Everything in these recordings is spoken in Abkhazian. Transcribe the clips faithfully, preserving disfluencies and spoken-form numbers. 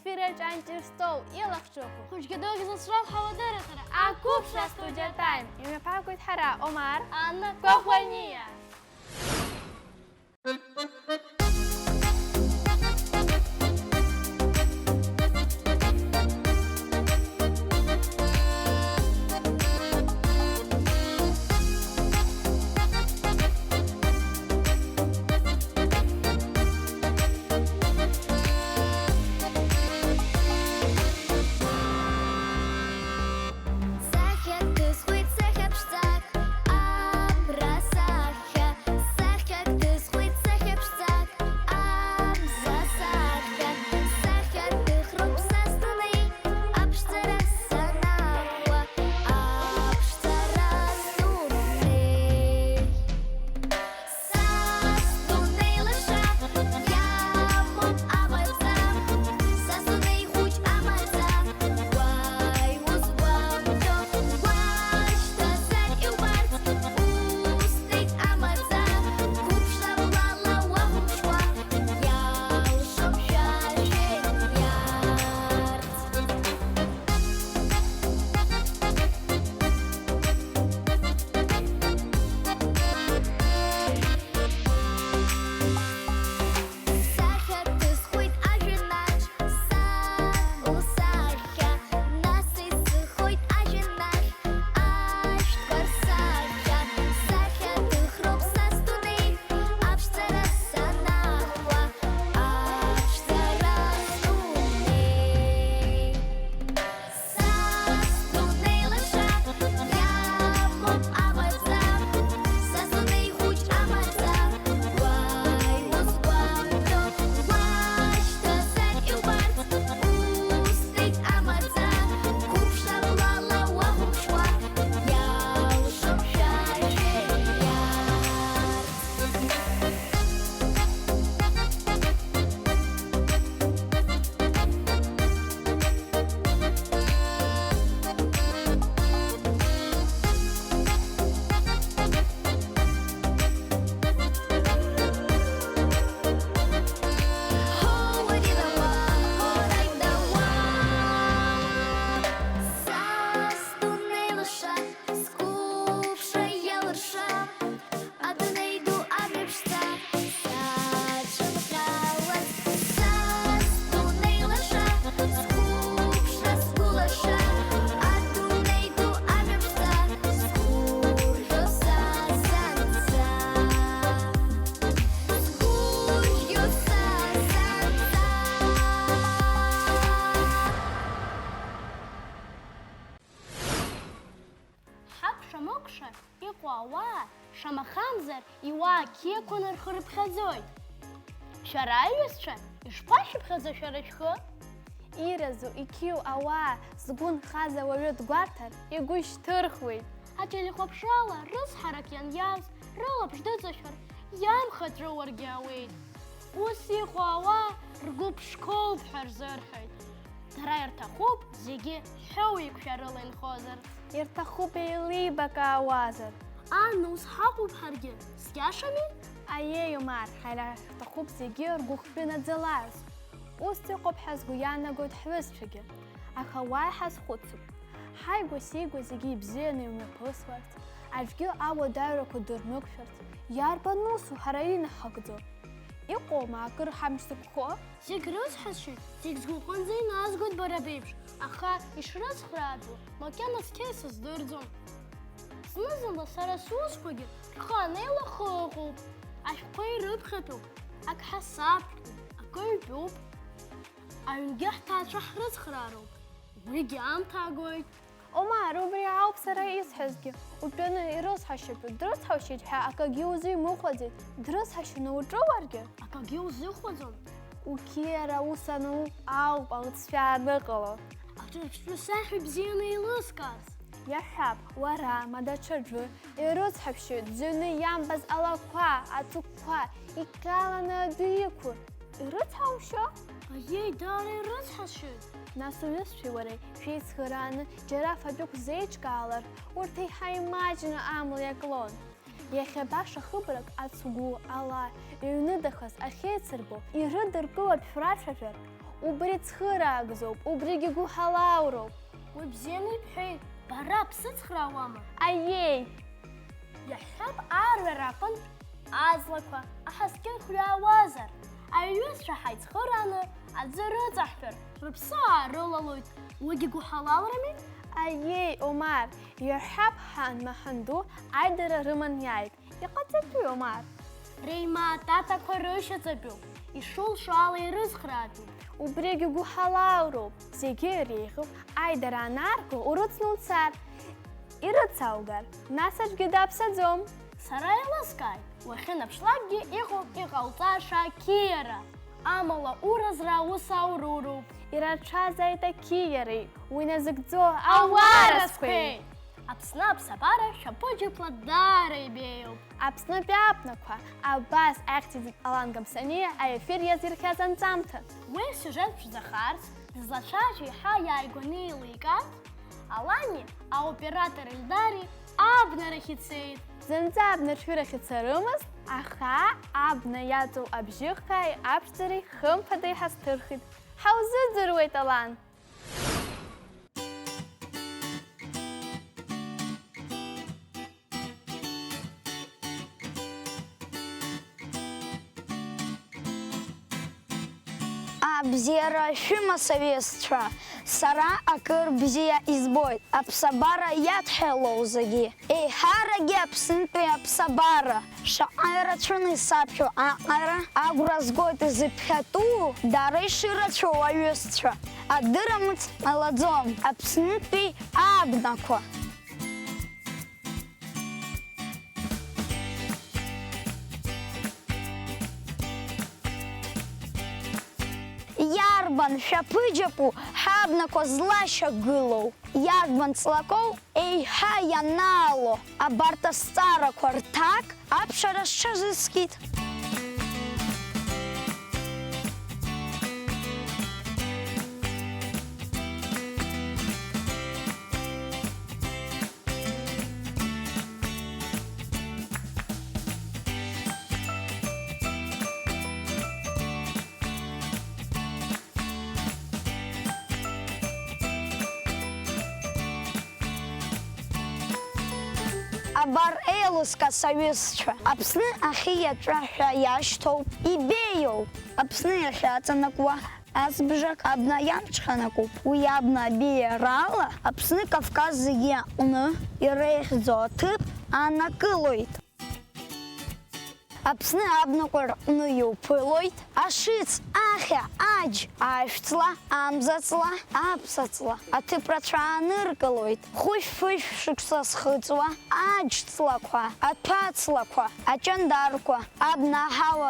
Фира Ҷанҷи Стол илахҿыху. Хәыҷгьы дугьы зыцралҳауа дырраҭара. Ақәыԥшра Студио Тайм. Имҩаԥаагоит ҳара, Омар. Анна Кохәаниа. Сахьак дысхәеит, сахьа ԥшӡак, абра сахьа, сахьак дысхәеит, сахьа ԥшӡак, абза сахьа, сахьа дыхроуп са сдунеи, аԥшӡара санахәа, аԥшӡара сдунеи. Са сдунеи лаша иахәом амаӡа, са сдунеи хәыҷ амаӡа, уааи узгәамҭо, уашьҭазар иубарц, устәи амаӡа, қәыԥшра блала уахәаԥшуа, иалшом шәа жәеинрааларц. Сахьак дысхәеит ажәҩанаҿ, са лсахьа, нас исыхоит ажәҩан ахь, ашәҭқәа рсахьа, сахьа дыхроуп са сдунеи, аԥшӡара санахәа, аԥшӡара сдунеи. Са сдунеи лаша иахәом амаӡа, са сдунеи хәыҷ амаӡа, уааи узгәамҭо, уашьҭазар иубарц, устәи амаӡа, қәыԥшра блала уахәаԥшуа, иалшом шәа жәеинрааларц. Са сдунеи лаша, сқәыԥшра иалырша, адунеи ду амҩа ԥшӡа, сацәынхалаз, са сдунеи лаша, сқәыԥшра сгәылаша, адунеи ду амҩа ԥшӡа, сгәырӷьо са санца, сгәырӷьо са санца. Ҳакәша-мыкәша иҟоу ауаа, шамахамзар, иуаа қьиақәаны рхы рыԥхьаӡоит. Шәара аиҩызцәа, ишԥашәыԥхьаӡо шәара шәхы? Иразу, иқьиоу ауаа згәы нхаз ауаҩы дгәарҭар, игәы шьҭырхуеит. Ателехәаԥшрала рыцҳарак ианиаз, рылаԥш дыҵашәар, иамхаҵәы уаргьы ауеит. Ус иҟоу ауаа ргәы ԥшқоуп ҳәа рзырҳәоит. Дара ирҭахуп зегьы ҳәоу-еиқәшәарыла инхозар. Ирҭахуп еилибакаауазар. Ан, ус ҳаҟоуп ҳаргьы, сгьашами? Аиеи, Омар, ҳара ҳҭахуп зегьы ргәыхәтәы наӡаларц. Ус иҟоуп ҳәа сгәы иаанагоит ҳҩызцәагьы. Аха уа иҳазхәыцып. Ҳааигәа-сигәа зегьы ибзианы имҩаԥысуарц, аӡәгьы ауадаҩрақәа дырмықәшәарц, иарбан усу ҳара инаҳагӡо? Иҟоума акыр ҳамч зықәхо? Зегь рыцҳасшьоит, зегь сгәаҟынӡа иназгоит бара беиԥш, аха ишрыцхраатәу макьана цқьа исыздырӡом. Зны-зынла сара сусқәагьы рхы анеилахо ыҟоуп. Ашәҟәқәа ирыԥхьатәуп, ак ҳасабтәуп, акы ҩтәуп. Аҩнгьы ҳҭаацәа ҳрыцхраароуп, уигьы аамҭа агоит. Омар, убри ауп сара исҳәазгьы. Утәаны ирыцҳашьатәу дрыцҳашьеит ҳәа акагьы узимыхәаӡеит. Дрыцҳашьаны уҿы уаргьы? Акагьы узыхәаӡом. Уқьиара ус ануп ауп алҵшәа аныҟало. Аҿырԥштәы сахьа бзианы еилыскаарц. Иаҳҳәап, уара, ма даҽаӡәы, ирыцҳашьоит зыҩны иамбаз алақәа, аҵыкқәа, икаланы адәы иқәу. Ирыцҳаушьо? Аиеи, даара ирыцҳасшьоит. Нас уҩызцәеи уареи шәеицхырааны џьара фатәык шәзеиҿкаалар, урҭ еиҳа имаҷны амла иаклон. Иахьа баша хыбрак ацгәы ала иҩныдахаз ахьеицырбо ирыдыркылартә шәрацәажәар, Убри цхыраагӡоуп, убригьы гәыҳалалроуп. Уи бзианы ибҳәеит, бара бсыцхраауама? Аиеи! Иаҳҳәап, аарҩара аҟынтә аҵлақәа аҳаскьын хҩаауазар, аҩызцәа ҳаицхырааны аӡы рыҵаҳҳәар, рыԥсы аарылалоит, уигьы гәыҳалалрами? Аиеи, Омар, иаҳҳәап, ҳан маҳанду аидара рыман иааит. Иҟаҵатәи, Омар? Реимаататақәа рышьаҵатәуп, ишулшо ала ирыцхраатәуп. Убригьы гәыҳалалроуп, зегьы иреиӷьуп, аидара анаарго урыцны уцар. Ирыцаугар, нас аӡәгьы даԥсаӡом. Сара еилыскааит, уахьынаԥшлакгьы иҟоуп иҟауҵаша ақьиара, амала уразра аус ауруроуп. Ирацәазааит ақьиареи уи назыгӡо ауаразқәеи! Аԥсны аԥсабара шәаԥыџьаԥла даара ибеиоуп. Аԥснытәи абнақәа, абас ахьӡ-иҵегь Алан Гамсаниа аефир иазирхиаз анҵамҭа. Уи асиужет шәзахарц, дызлацәажәо еиҳа иааигәаны еиликаарц, Алани аоператор Ельдари абнарахь ицеит. Зынӡа абнаршәырахь ицарымызт, аха абна иаҵоу абжьыхааи аԥшӡареи хымԥада иҳазҭырхит. Ҳаузыӡырҩуеит, Алан! Абзиара шәымаз, аҩызцәа, сара акыр бзиа избоит, аԥсабара иадҳәалоу зегьы. Еиҳаракгьы Аԥснытәи аԥсабара шаҟа ирацәаны исаԥхьо аҟара агәра згоит изыԥхьатәу, дара ишырацәоу аҩызцәа адырымыц ҟалаӡом. Аԥснытәи абнақәа. Иарбан шәаԥыџьаԥу ҳабнақәа злашьақәгылоу? Иарбан ҵлакоу еиҳа ианаало? Абарҭ азҵаарақәа рҭак аԥшара сҽазыскит. Абар еилыскаа, саҩызцәа, Аԥсны ахьы иаҵәа ҳәа иашьҭоуп, ибеиоуп. Аԥсны иахьаҵанакуа азбжак абна иамҽханакуп. Уи абна абеиарала Аԥсны Кавказ зегьы аҟны иреиӷьӡоу аҭыԥ аанакылоит. Аԥсны абнақәа рҟны иуԥылоит ашыц, ахьа, аџь, ашәҵла, амзаҵла, аԥсаҵла. Аҭыԥ рацәа ааныркылоит хәышә-фышә шықәса зхыҵуа аџьҵлақәа, аҭәаҵлақәа, аҷандарқәа. Абна аҳауа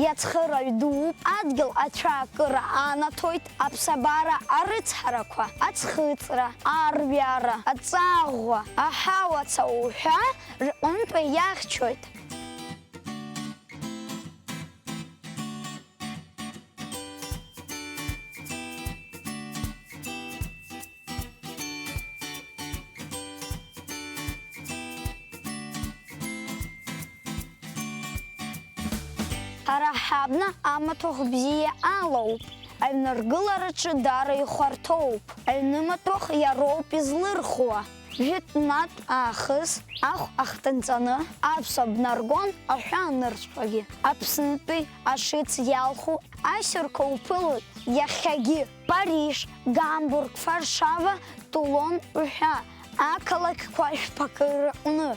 иацхырааҩ дууп, адгьыл ацәаакыра анаҭоит, аԥсабара арыцҳарақәа, аӡхыҵра, арҩара, аҵаӷәӷәа, аҳауаца уҳәа рҟынтәи иахьчоит. Ҳара ҳабна амаҭәахә бзиа алоуп, аҩныргылараҿы даара ихәарҭоуп, аҩнымаҭәахә иароуп излырхуа. Жәытәнатә аахыс ахә ахҭынҵаны аԥса бнаргон аҳәаа нырцәҟагьы. Аԥснытәи ашыц иалху асирқәа уԥылоит иахьагьы. Париж, Гамбург, Варшава, Тулон уҳәа ақалақьқәа шәпакы рыҟны.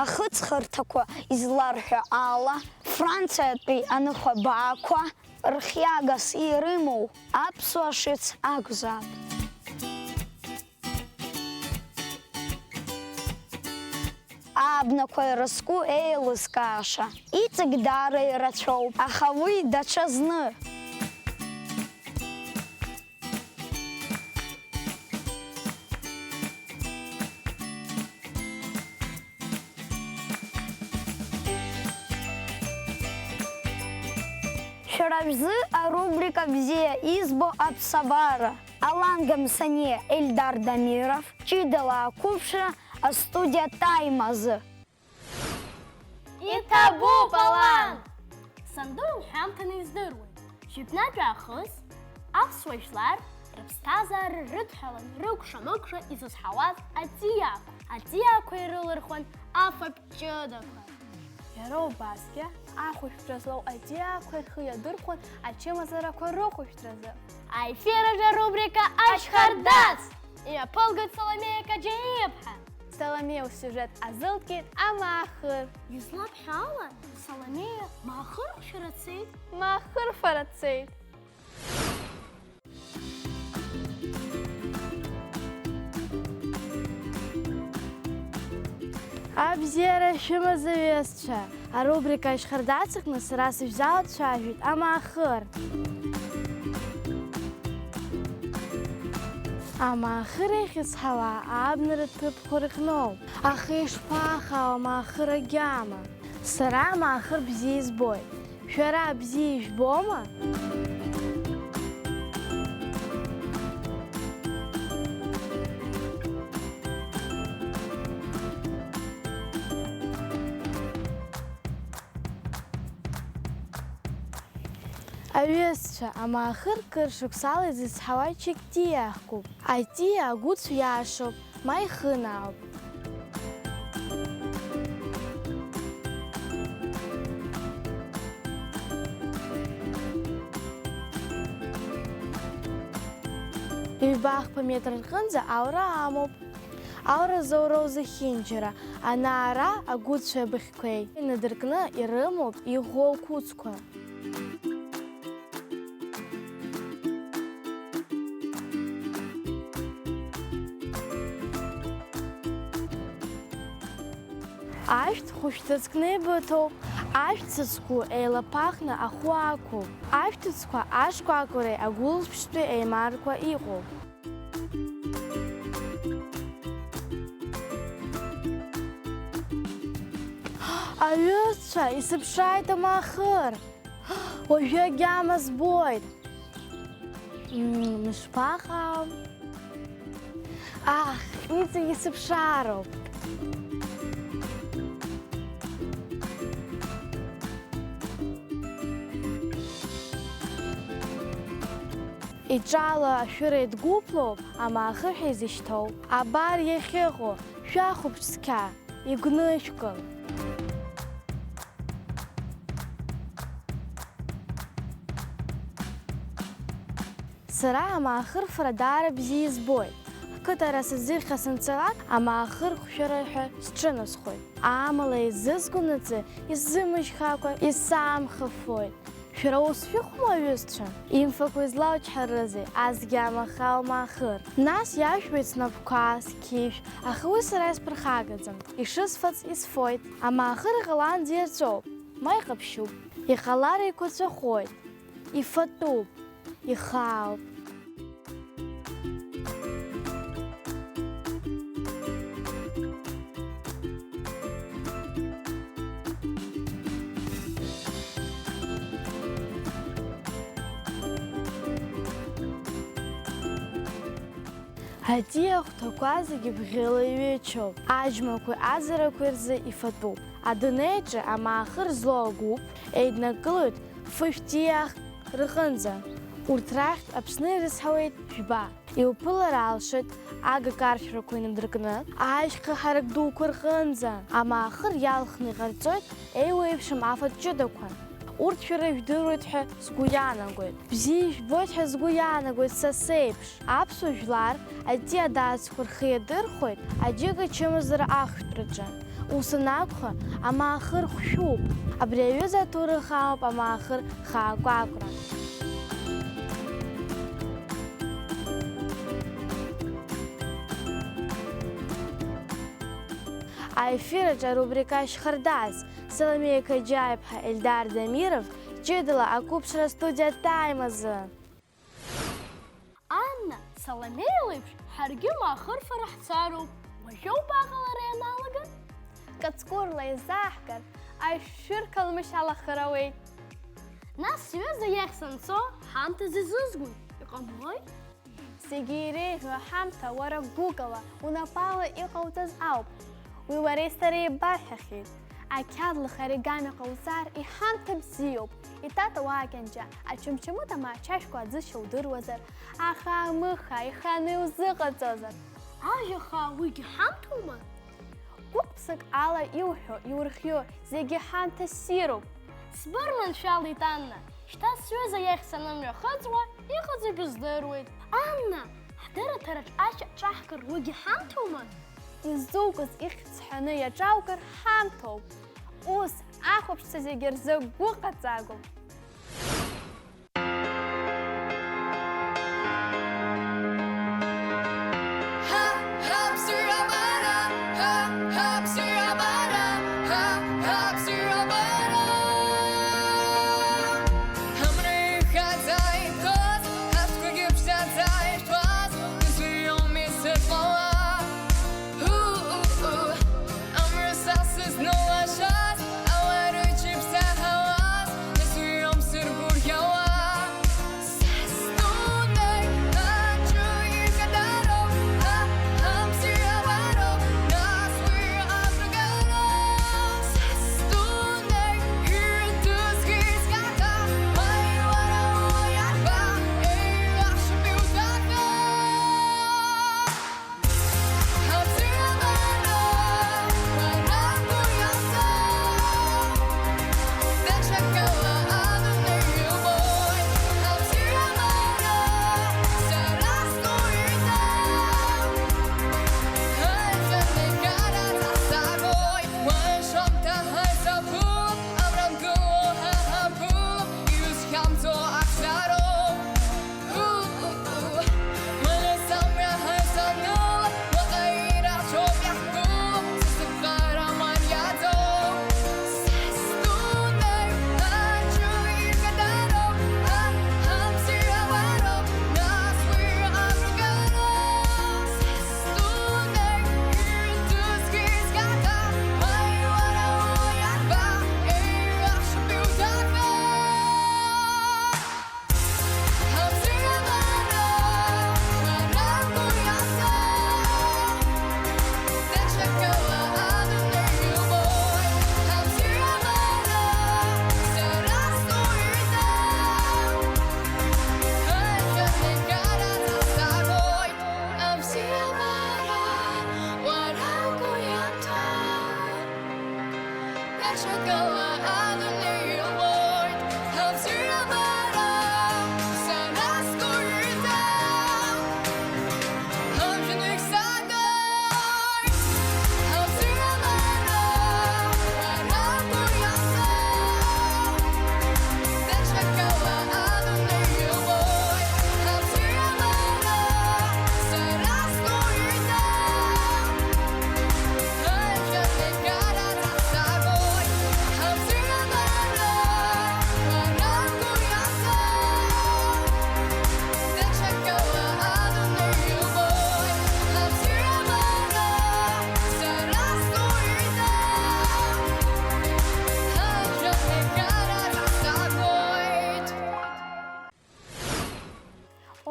Ахыҵхырҭақәа изларҳәо ала, Франциатәи аныхабаақәа рхиагас ирымоу аԥсуа шыц акәзаап. Абнақәа ирызку еилыскааша. Иҵегь даара ирацәоуп, аха уи даҽазны. Шәара шәзы арубрика бзиа избо аԥсабара. Аланга Мсаниа, Ельдар Дамиров, ҷыдала ақәыԥшра астудиа Time азы. Иҭабуп, Алан! Санду лҳәамҭаны издыруеит. Шьыбнатә аахыс аԥсуа жәлар рыԥсҭазаара рыдҳәалан рыкәша-мыкәша изызҳауаз аҵиаақәа. Аҵиаақәа ирылырхуан афатә ҷыдақәа. Иара убасгьы ахәышәтәра злоу аҵиаақәа рхы иадырхәон ачымазарақәа рыхәышәтәразы. Аефир аҿы арубрика Ашьхардац! Имҩаԥылгоит Соломеиа Каџьаиаԥҳа. Соломеиа усиужет азылкит амаахыр. Излабҳәо ала, Соломеиа маахырхәшәара дцеит. Маахырфара дцеит. Абзиара шәымаз, аҩызцәа! Арубрика Ашьхардац аҟны сара сышәзалацәажәеит амаахыр. Амаахыр иахьызҳауа абнара ҭыԥқәа рыҟноуп. Аха ишԥахаау амаахыр агьама? Сара амаахыр бзиа избоит. Шәара бзиа ижәбома? Аҩызцәа, амаахыр кыр шықәсала изызҳауа чықьтиа иаҳкуп. Аитиа агәыцә иашоуп, ма ихынаауп. Ҩбахԥа метр рҟынӡа аура амоуп. Аура зоуроу зехьынџьара, ана-ара агәыцәи абыӷьқәеи инадыркны ирымоуп иӷәӷәоу ақәыцқәа. Ашәҭ хәышәҭыцкны еибыҭоуп, ашәҭ цыцку еилаԥахны ахәы ақәуп, ашәҭыцқәа ашкәакәареи агәылшәтәи еимаркуа иҟоуп. Аҩызцәа, исыԥшааит амаахыр! Уажәы агьама збоит. Мм, мышԥаҟам? Аҳ, иҵегь исыԥшаароуп. Иҿала ашәыра идгәыблоуп амаахыр ҳәа изышьҭоу. Абар иахьыҟоу, шәахәаԥш цқьа, игәнышәкыл. Сара амаахырфара даара бзиа избоит. Ҳқыҭа Арасаӡыхьҟа санцалак, амаахырхәшәара ҳәа сҿынасхоит. Амала изызгонаҵы исзымычҳакәа исаамхафоит. Шәара ус шәыҟоума, аҩызцәа? Имфакәа излаучҳарызеи, азгьы амаха умаахыр? Нас иашәуеит снапқәа, сқьышә, аха уи сара исԥырхагаӡам. Ишысфац исфоит. Амаахыр иҟалан диарҵәоуп, ма иҟаԥшьуп. Иҟалар еиқәаҵәахоит, ифатәуп, ихаауп. Аҵиа ахәҭақәа зегьы бӷьыла иҩычоуп, аџьмақәеи аӡарақәеи рзы ифатәуп. Адунеиаҿы амаахыр злоу агәыԥ еиднакылоит фышәтиах рҟынӡа. Урҭ рахьтә Аԥсны ирызҳауеит жәба. Иуԥылар алшоит агакаршәрақәа инадыркны, ашьха ҳарак дуқәа рҟынӡа. Амаахыр иалхны иҟарҵоит еиуеиԥшым афатә ҷыдақәа. Урҭ шәара ижәдыруеит ҳәа сгәы иаанагоит. Бзиа ижәбоит ҳәа сгәы иаанагоит са сеиԥш. Аԥсуа жәлар аҵиа адацқәа рхы иадырхәоит аџьыка чымазара ахәшәтәраҿы. Ус анакәха, амаахыр хәшәуп. Абри аҩыза аҭоурых амоуп амаахыр хаакәакәра. Аефир аҿы арубрика Ашьхардац, Соломеиа Каџьаиԥҳа, Ельдар Дамиров, ҷыдала ақәыԥшра астудиа Time азы. Анна, Соломеиа леиԥш, ҳаргьы маахырфара ҳцароуп. Уажәоуп аҟалара ианалага? Кацкурла изааҳгар, ашәшәыр қалмышь алахар ауеит. Нас сҩыза иахь санцо, ҳамҭас изызгоит, иҟамлои? Зегьы иреиӷьу аҳамҭа уара гәыкала, унапала иҟауҵаз ауп. Уи уареи сареи еибаҳҳәахьеит. Ақьадлаха оригами ҟауҵар, иҳамҭа бзиоуп. Итата уаакьанџьа, ачымчымыта ма ачашәқәа аӡышьа удыруазар, аха амыха иханы иузыҟаҵозар. Ажәа хаа уигьы ҳамҭоума? Гәык-ԥсык ала иуҳәо, иурхио, зегьы ҳамҭа ссируп. Сбырманшәалеит, Анна. Шьҭа сҩыза иахь санымҩахыҵуа, иҟаҵатәу здыруеит. Анна, ҳдырраҭараҿ ашьа ҿаҳкыр уигьы ҳамҭоума? Иззукыз ихьӡ ҳәаны иаҿаукыр ҳамҭоуп. Ус, ахәаԥшцәа зегьы рзы гәыҟаҵагоуп.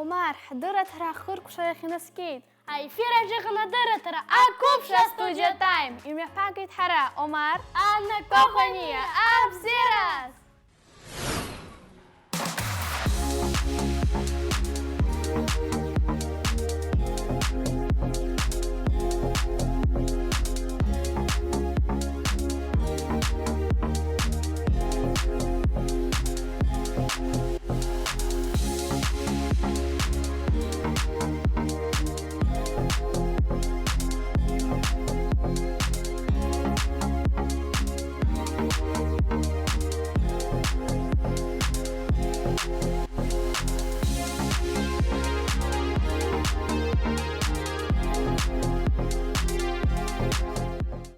Омар, ҳдырраҭара ахыркәшарахь инаскьеит. Аефир аҿы иҟан адырраҭара Ақәыԥшра Студио Тайм. Имҩаԥаагеит ҳара, Омар, Анна Коӷониа, Абзиараз!